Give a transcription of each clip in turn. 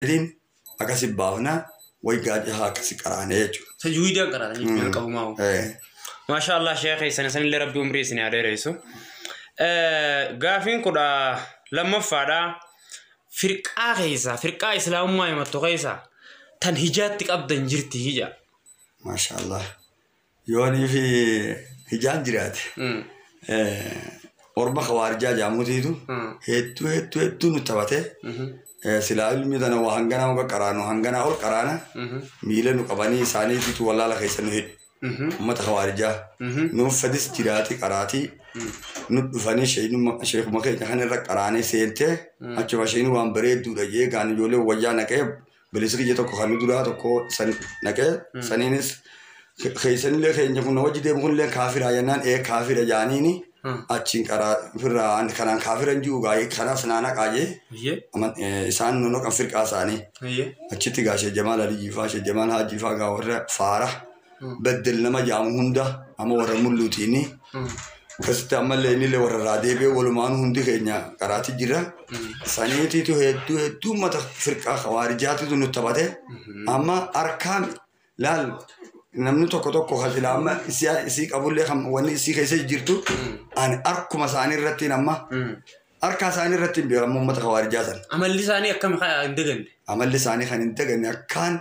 Sadiin akkasi baafna waggaa jaha akkasi qaraanee jechuudha. Tajwiidaan qaraatan jechuudha jalqabumaa. Maashaa Allah sheekha keessan isanillee rabbi umrii isin haa dheeressu. Gaafiin 12ffaadha. Firqaa keessaa firqaa islaamummaa himattu keessaa tan hijaatti qabdan jirti hija. Maashaa Allah. Yoonii fi hijaan jiraate. Orma khawaarijaa jaamuutiitu hedduu hedduu hedduu nu taphatee silaa ilmi tana waa hanganaa muka qaraanu hanganaa ol qaraana miila nu qabanii isaaniititu wallaala keessa nu hidhu. Ummata khawaarijaa nuuf fedis jiraati qaraatii nu dhufanii sheekuma keenya kan irra qaraanee seentee achuma isheen waan bareedduudha jee gaan ijoollee wayyaa naqee bilisa kiyya tokko kan nu duraa tokko san naqee saniinis keessanillee keenya kun hojii deemu kunillee kaafiraa jennaan ee kaafira jaaniini achiin qaraa firraa kanaan kaafira hin jiru gaa'ee kanaas naa naqaa jee isaan nu naqan firqaa isaanii achitti gaa Sheekh Jamaal Aliyyii faa Sheekh Jamaal Haajii faa gaa warra faara baddel nama jaamu hunda amma warra mulluutiini akkasitti ammallee innillee warra irraa deebi'ee walumaanuu hundi keenya qaraati jira. Saniitiitu hedduu hedduu uummata firqaa kawaarijaatitu nu taphate amma harkaan laal namni tokko tokko kan silaa amma isii qabullee kan wanni isii keessa jirtu ani harkuma isaanii irratti amma harka isaanii irratti hin beekamu uummata kawaarijaa sana. Amalli isaanii akkam kan hin daganne? Amalli isaanii kan hin daganne akkaan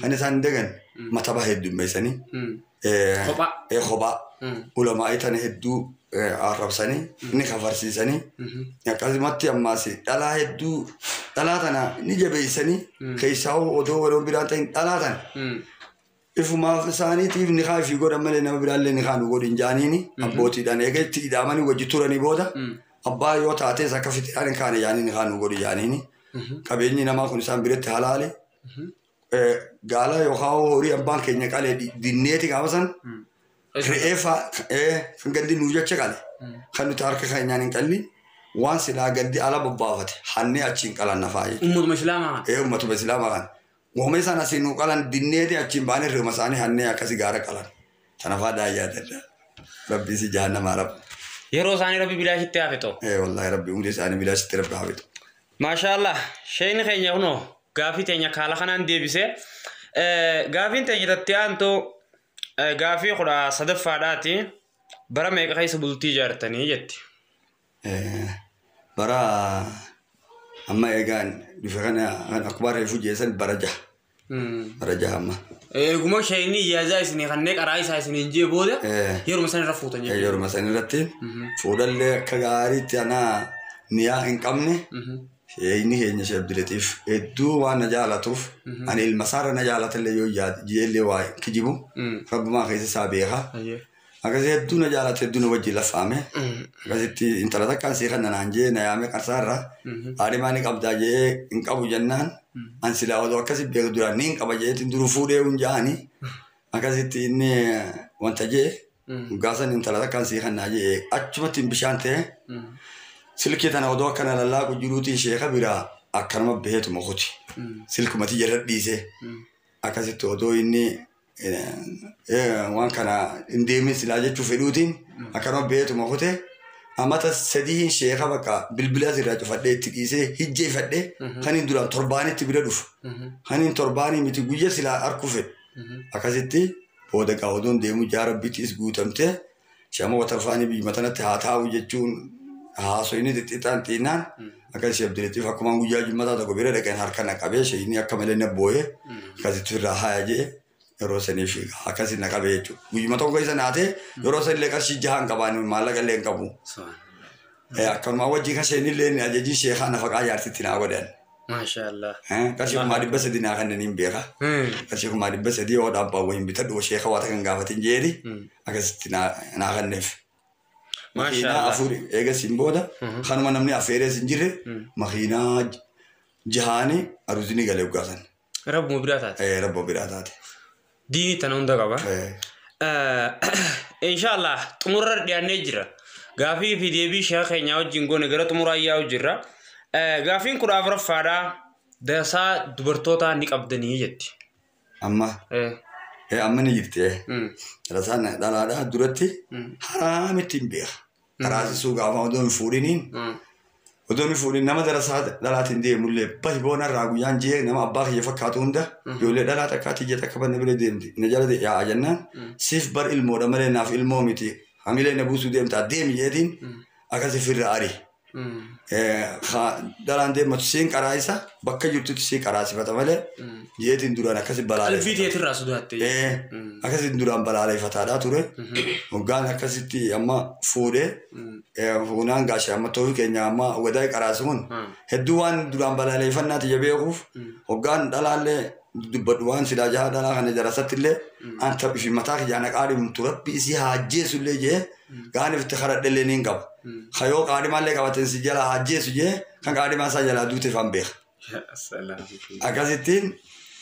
kan isaan hin daganne mataba heddummeessanii. Kophaa. Kophaa. Ulamaa'ii tana hedduu arrabsanii ni kafarsiisanii akkasumatti ammaas dhalaa hedduu dhalaa tana ni jabeessanii keessaa odoo waloon biraan ta'in dhalaa tana ifumaaf isaaniitiif ni kaa ifii godhan malee nama biraallee ni kaa nu godhin jaaniini abbootiidhaan eega itti hidhaamanii wajji turanii booda abbaa yoo taates akka fixaan hin kaane jaanii ni kaa nu godhi jaaniini qabeenyi namaa kun isaan biratti halaale gaala yookaan horii abbaan keenya qalee dinneeti gaafa san re'ee faa kan gandi nuu jecha qale kan nuti harka keenyaan hin qalli waan silaa gandi ala bobbaafate hannee achiin qalan nafaa jechuudha. Ummatuma islaamaa kana. Ee ummatuma islaamaa kana. Wama isaan asiin nuu qalan dinneeti achiin baanee re'uma isaanii hannee akkasi gaara qalan. Tanafaa daayyaa adda Rabbi si jahannamaa rabbi. Yeroo isaanii rabbi bilaashitti haa fixu. Ee wallaahi rabbi umrii isaanii bilaashitti rabbi haa fixu. Maashaallah sheekni keenya kunoo gaafii teenya kaala kanaan deebise. Gaafiin teenya tatti aantu gaafii 13ffaadhaati. Bara meeqa keessa bultii ijaartanii jetti. Bara amma eegaan dhufe kana akkuma reefu jeessan bara jaha. Bara jaha amma. Eeguma sheekni ijaazaa isinii kannee qaraa isaa isiniin jee booda yeruma san irra fuutan jechuudha. Yeruma san irratti fuudhallee akka gaariitti anaa niyaa hin qabne sheekni keenya Sheekh Abdulatiif hedduu waan na jaalatuuf ani ilma isaarra na jaalatallee yoo jeellee waa kijibu rabbumaa keessa isaa beeka. Akkasii hedduu na jaalate hedduu na wajjin laffaame. Akkasitti intala takkaan sii kana naan jee na yaame qarsaarra. Haadhimaa ni qabdaa jee hin qabu jennaan. An silaa odoo akkasi beeku duraan ni hin qaba jeetiin duru fuudhee hin jaani. Akkasitti inni wanta jee gaasan intala takkaan sii kannaa jee achumatti hin bishaan ta'e. Silkii tana odoo akkana lallaaqu jiruutiin sheeka biraa akkanuma beetuma kuti. Silkumati jala dhiisee. Akkasitti odoo inni waan kana hin deemin silaa jechuu fedhuutiin akkanuma beetuma kute. Amata sadiin sheeka bakka bilbila asirraa cufadhee itti dhiisee hijjeeffadhee kan hin duraan torbaanitti bira dhufu. Kan hin torbaanii miti guyya silaa arkuu fedhu. Akkasitti booda gaa odoon deemu jaara bittis guutamtee shama watarfaanii biyya tanatti haa taa'u jechuun haasoyni xixiqqaan xinnaan akkasii Abdulatiif akkumaan guyyaa jummataa tokko bira dhaqeen harka na qabee sheeyini akka malee na boo'ee akkasitti irraa haaya jee yeroo saniif akkasii na qabee jechuudha. Guyyuma tokko isa naatee yeroo sanillee qarshii jahaan qabaan maallaqa illee hin qabu. Akkanumaa wajjin kan isheen illee ajajii sheekaa nafaqaa jaartitti naa godhan. Maashaallah. Qarshii 300,000 naa kanneen hin beeka. Qarshii 300,000 yoo dhaabbaa wayiin bitadhu sheeka waa takkan gaafatin jeedi akkasitti naa kanneef. Makiinaa afur eegasiin booda kanuma namni affeerees hin jirre makiinaa jahaanii aruuzinii galee uggaasan. Rabbuma biraa taate. Rabbuma biraa taate. Diinii tana hunda qaba. Inshaallah xumurra dhiyaannee jira. Gaafii fi deebii sheeka keenyaa wajjin goone gara xumuraa yaa'u jirra. Gaafiin 14ffaadha. Dasaa dubartootaa ni qabdanii jetti. Amma. Amma ni jirti. Dasaan dhalaadhaa duratti haraamitti hin beeka. Karaasisuu gaafa odoo hin fuudhiniin. Odoo inni fuudhin nama darasaa dhalaatiin deemullee bahi boonarraa guyyaan jee nama abbaa kiyya fakkaatu hunda ijoollee dhalaa takkaatti ija takka banna bira deemti. Na jala yaa'a jennaan siif bar ilmoodha malee naaf ilmoo miti. Hamilee na buusuu deemta deemi jeetiin akkasi firra ari. Dhalaan deematu siin qaraayisa bakka jirtutti siin qaraasifata malee jeetiin duraan akkasi balaaleffata. Qalbii teetirraa sodaatte. Akkasitti duraan balaaleffataadhaa ture. Hoggaan akkasitti amma fuudhee fuunaan gaashe amma toofi keenya amma wadaa qaraasuun hedduu waan duraan balaaleffannaati jabeekuuf hoggaan dhalaallee dubbadhu waan silaa jaha dhalaa kana jarasatti illee an taphi mataa kiyyaan qaadhimtu rabbi isii haa ajjeesullee jee gaan ifti karadhellee niin qaba. Kayoo qaadhimaallee qabateen si jalaa haa ajjeesu jee kan qaadhimaa isaa jalaa duuteef an beeka. Akkasittiin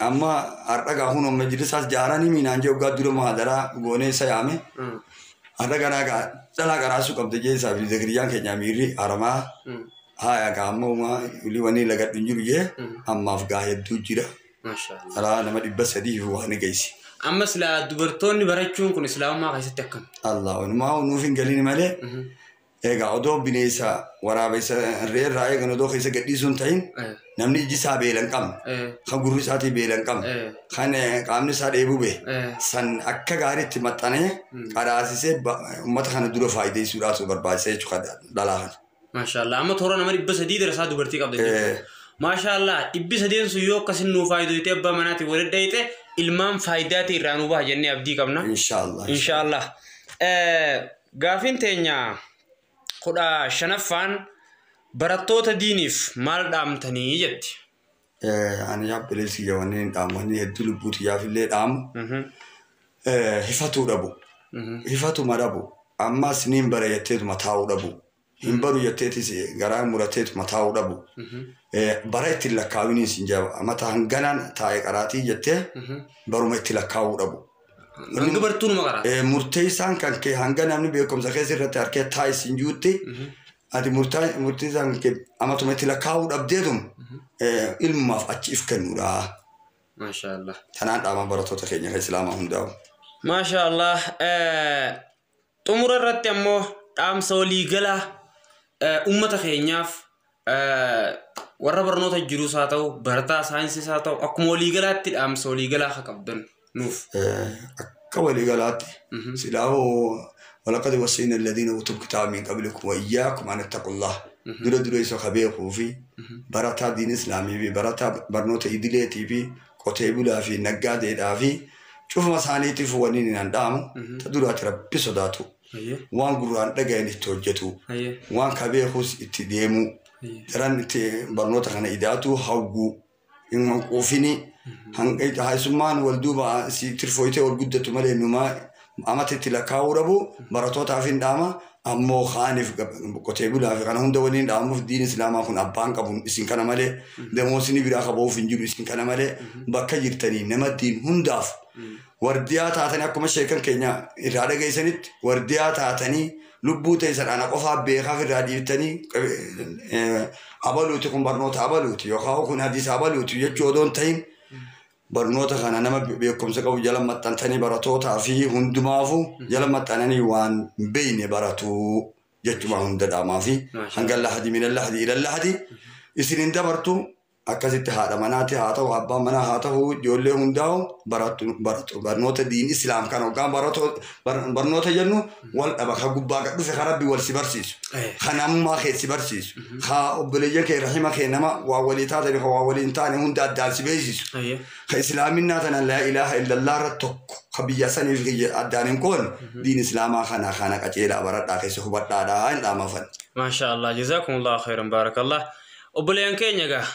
amma har'a gaa kun majlisaas jaaranii miinaan jee waggaa dura muhaadaraa goonee isa yaame. Har'a ganaa gaa dhalaa qaraasuu qabda jee isaa fi zakiriyyaan keenya miirri haramaa haaya gaa amma uumaa ulii wanii lagadhu hin jiru jee ammaaf gaa hedduu jira. Alaa nama 300 waan geessi. Amma silaa dubartoonni barachuun kun islaamummaa keessatti akkam? Allah wanumaa nuuf hin galin malee. Egaa odoo bineensa waraabessa reerraa eegan odoo keessa gadhiisuun ta'in namni iji isaa beela hin qabne kan gurri isaatii beela hin qabne kan qaamni isaa dheebuu bee san akka gaariitti maxxanee qaraasisee uummata kana dura faayideessuudhaaf barbaachisee jechuudha dhalaa kana. Maashaallah amma toora nama 300 darasaa dubartii qabda jechuudha. Maashaallah 300 sun yoo akkasin nuu faayidoyte abbaa manaatiin walitti dhayite ilmaan faayidaatii irraa nuu baha jennee abdii qabna. Inshaallah. Inshaallah. Gaafiin teenya 15ffaan barattoota diiniif maal dhaamtanii jetti? Ani yaabbileessi wanneen dhaamu wanni hedduu lubbuuti yaafillee dhaamu. Hifatuu dhabu. Hifatuma dhabu. Ammas niin bara jetteetuma taa'uu dhabu. Hin baru jetteetis garaa murateetuma taa'uu dhabu. Bara ittiin lakkaawiniis hin jaba. Mata hanganaan taa'e qaraatii jettee baruma itti lakkaawuu dhabu. Hanga bartuunuma qaraa. Murteessaan kan kee hanga namni beekumsa keessa irratti harkee taa'is hin jirutti ati murteessaan kan kee amatuma itti lakkaa'uu dhabdeetum ilmumaaf achi if kennuudha. Maashaallah. Tanaan dhaaban barattoota keenya kan islaamaa hundaa'u. Maashaallah. Xumura irratti ammoo dhaamsa waliigalaa uummata keenyaaf warra barnoota jirus haa ta'u barataa saayinsiis haa ta'u akkuma waliigalaatti dhaamsa waliigalaa haa qabdan nuuf. Akka waliigalaatti silaahoo walaqad wassayna alladhiina utul kitaaba min qablikum wa iyyakum an ittaqullah dura dura isa ka beekuu fi barataa diin islaamii fi barataa barnoota idileetii fi qotee bulaa fi naggaadeedhaa fi cufuma isaaniitiif wanni hin dhaamu ta duraati rabbi sodaatu. Waan gurraan dhagayan itti hojjetu. Waan ka beekus itti deemu. Daran itti barnoota kana idaatu hawwuu. Hin quufini. Haisummaan wal duuba si tirfooyitee wal guddatu malee numaa amata itti lakkaa'uu dhabu barattootaaf hin dhaama ammoo kaaniif qotee bulaa fi kana hunda waliin dhaamuuf diin islaamaa kun abbaan qabu isin kana malee damoosni biraa qabuuf hin jiru isin kana malee bakka jirtanii nama diin hundaaf wardiyaa taatanii akkuma sheekan keenya irraa dhageessanitti wardiyaa taatanii lubbuu teessan ana qofaa beekaaf irraa dhiiftanii abaluuti kun barnoota abaluuti yookaan kun hadiisa abaluuti jechuu odoo hin ta'in barnoota kana nama beekumsa qabu jala maxxantanii barattootaa fi hundumaafuu jala maxxananii waan hin beekne baratu jechuma hunda dhaamaa fi hanga lahadi mina lahadi ila lahadi isin hin dabartu akkasitti haadha manaati haa ta'u abbaan manaa haa ta'u ijoollee hundaa'u baratu baratu barnoota diin islaam kana hoggaan barnoota jennu wal dhaba ka gubbaa gad dhufe ka rabbi wal si barsiisu ka namummaa kee si barsiisu ka obboleeyyan kee rahima kee nama waa walii taatani ka waa walii hin taane hunda addaan si beeksisu ka islaaminaa tana laa ilaaha illallah irra tokko ka biyya saniif kiyya addaan hin qoonne diin islaamaa kana kana qaceelaa baradhaa keessa hubadhaadhaa hin dhaamafan. Maashaallah jazaakumullahu khairan baarakallah. Obboleeyyan keenya egaa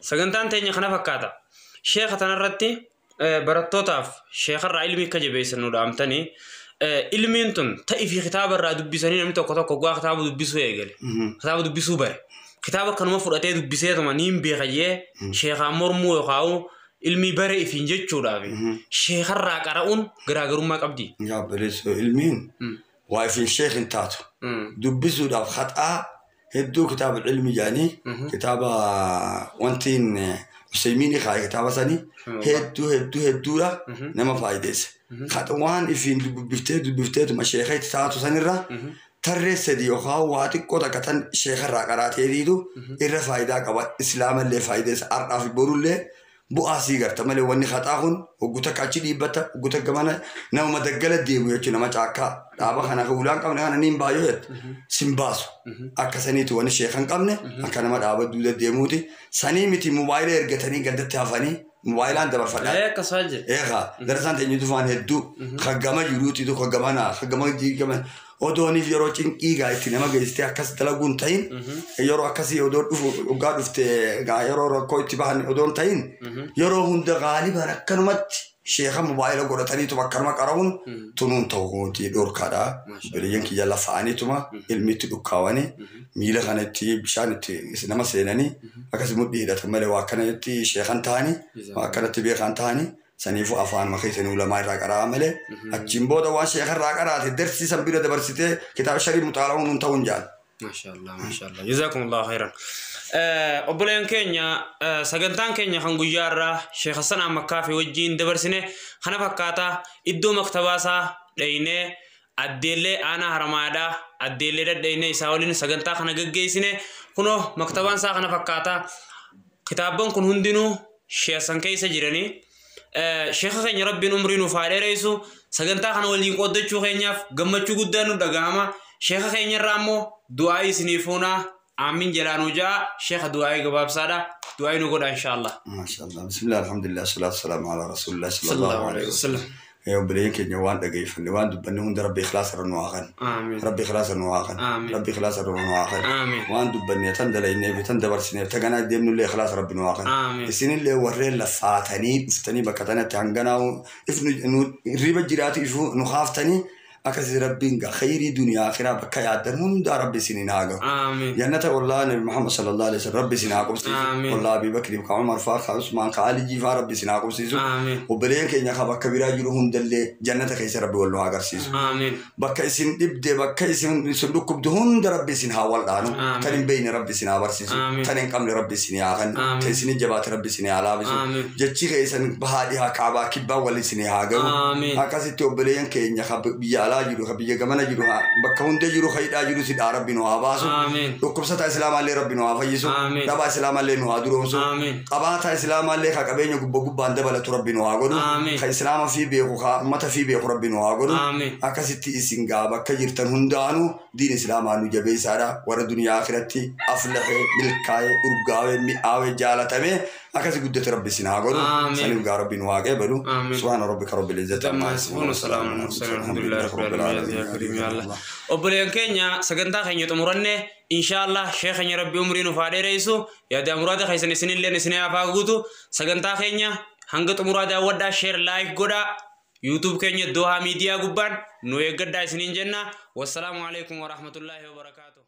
sagantaan teenya kana fakkaata. Sheeka tanarratti barattootaaf sheekarraa ilmii akka jabeessan nu dhaamtanii ilmiin tun ta'ii fi kitaaba irraa dubbisanii namni tokko tokko gaa kitaaba dubbisuu eegale. Kitaaba dubbisuu bare. Kitaaba kanuma fudhatee dubbiseetuma niin beeka jee sheekaan mormuu yookaan ilmii bare ifiin jechuudhaaf sheekarraa qara'uun garaagarummaa qabdi. Yaa obboleessoo ilmiin waa ifiin sheek hin taatu. Dubbisuudhaaf haxaa hedduu kitaaba ilmi jedhanii kitaaba wantiin Usaymiini kaa'e kitaaba sanii hedduu hedduu hedduudha nama faayideessa. Waan ifiin dubbifteetuma sheeka itti taatu sanirra Tarree sadi yookaan waa xiqqoo takka tan sheekarraa qaraatee diidu irra faayidaa qaba. Islaamallee faayidaa isa har'aa fi borullee bu'aa sii garta malee wanni haxaa kun hoggu takka achi dhiibbata hoggu takka mana nama daggala deemu jechuudha nama caakkaa dhaaba kana kan ulaan qabne kana niin baay'oo jettu sin baasu. Akka saniitu wanni sheeka hin qabne akka nama dhaaba duuda deemuuti. Sanii miti mobaayila ergatanii gandatti hafanii mobaayilaan dabarfadhaa. Akkasuma jira. Eegaa darasaan teenyu dhufaan hedduu kaggama jiruutitu kaggama kaggama jiigama odooniif yeroo cinqii gaa itti nama geessitee akkas dalaguun ta'in yeroo akkasii odoo dhufu dhugaa dhufte gaa yeroo rakkoo itti bahan odoon ta'in yeroo hunda gaaliban akkanumatti sheeka mobaayila godhataniituma akkanuma qara'uun tunuun ta'u kunuuti dhorkaadha. Obboleeyyan kiyya lafa'aniituma ilmiitti dhukkaawanii miila kanatti bishaan itti nama seenanii akkasii mudhii hidhatan malee waa akkanatti sheekan ta'anii waa akkanatti beekan ta'anii saniifuu afaanuma keessanii ulamaa irraa qara'a malee achiin booda waan sheekarraa qaraate darsii san bira dabarsitee kitaaba sharii muxaala'uun hin ta'uun jaal. Maashaallah maashaallah. Jazaakumullahu khairan. Obboleen keenya sagantaan keenya kan guyyaa irraa Sheekh Hassan Ahmad Kaafii wajjin dabarsine kana fakkaataa iddoo maktabaasaa dhaynee addeellee aanaa haramaadhaa addeellee dhadhaynee isaa waliin sagantaa kana gaggeessine kunoo maktabaan isaa kana fakkaataa kitaabban kun hundinuu Sheekh Hassan keessa jiranii. Sheekha keenya rabbiin umrii nuuf haa dheeressu sagantaa kana waliin qooddachuu keenyaaf gammachuu guddaan nu dhagahama. Sheekha keenya irraa immoo du'aa isinii fuunaa aamin jedhaa nu ja'a. Sheekha du'aa'ii gabaabsaadha. Du'aa'ii nu godha inshaallah. Maashaallah. Bismillah alhamdulillah salaatu salaamu ala rasulillah sallallahu alaihi wasallam. Obboleeyyan keenya waan dhageeffanne waan dubbanne hunda rabbi ikhlaasa irra nu haa kennu. Aamin. Rabbi ikhlaasa nu haa kennu. Aamin. Rabbi ikhlaasa irra nu haa kennu. Aamin. Waan dubbanne tan dalaynee fi tan dabarsineef ta ganaa deemnullee ikhlaasa rabbi nu haa kennu. Aamin. Isinillee warreen lafaatanii dhuftanii bakka tanatti hanganaa if nu riba jiraatu ifu nu haaftanii akkasii rabbiin gaa khayrii duniyaa akhiraa bakka yaaddan hundaa rabbi isiniin haa gahu. Aamin. جنة والله نبي محمد صلى الله عليه وسلم ربي سنا قبسيس آمين. والله أبي بكر وكا عمر فا عثمان كا علي جيفا ربي سنا قبسيس Aamin. وبلين كينيا خا بكا بيرا جيرو هندل جنة كيس ربي والله أغرسيس Aamin. بكا اسن دبد بكا اسن صندوق بدهون ربي سن هاول دانو آمين. تنين بين ربي سنا برسيس آمين. تنين قمل ربي سن ياغن آمين. تسن جبات ربي سن يالابس آمين. جتشي كيسن بهادي ها كعبا كبا ولي سن ياغو Aamin. akkasitti obboleeyyan keenya ka biyya alaa jiru ka biyya gamana jiru bakka hunda jiru ka hidhaa jiru sidhaa rabbi nu haa baasu Aamin. dhukkubsataa islaamaallee rabbi nu haa fayyisu Aamin. dhabaa islaamaallee nu haa duroomsu Aamin. qabaataa islaamaallee ka qabeenya gubba gubbaan dabalatu rabbi nu haa godhu Aamin. ka islaama fi beeku ka ummata fi beeku rabbi nu haa godhu Aamin. akkasitti isin gaa bakka jirtan hundaanuu diin islaamaa nu jabeessaadha warra duniyaa akhiratti aflaxee milkaa'ee urgaawee mi'aawee jaalatamee akkasi guddate rabbi isin haa godhu Aamin. saniif gaa rabbi nu haa qeebalu Aamin. سبحان ربك رب العزة عما يصفون وسلام على المرسلين الحمد لله رب العالمين يا كريم يا الله. Obboleen keenya sagantaa keenya xumuranne inshaallah sheekha keenya rabbi umrii nuuf haa dheeressu yaada muraada keessan isinilleen isin hafaa guutu sagantaa keenya hanga xumuraa daawwadhaa share like godhaa YouTube keenya Doha Miidiyaa gubbaan nu eeggadhaa isiniin jenna. Wassalaamu alaikum warahmatullaahi wabarakaatuh.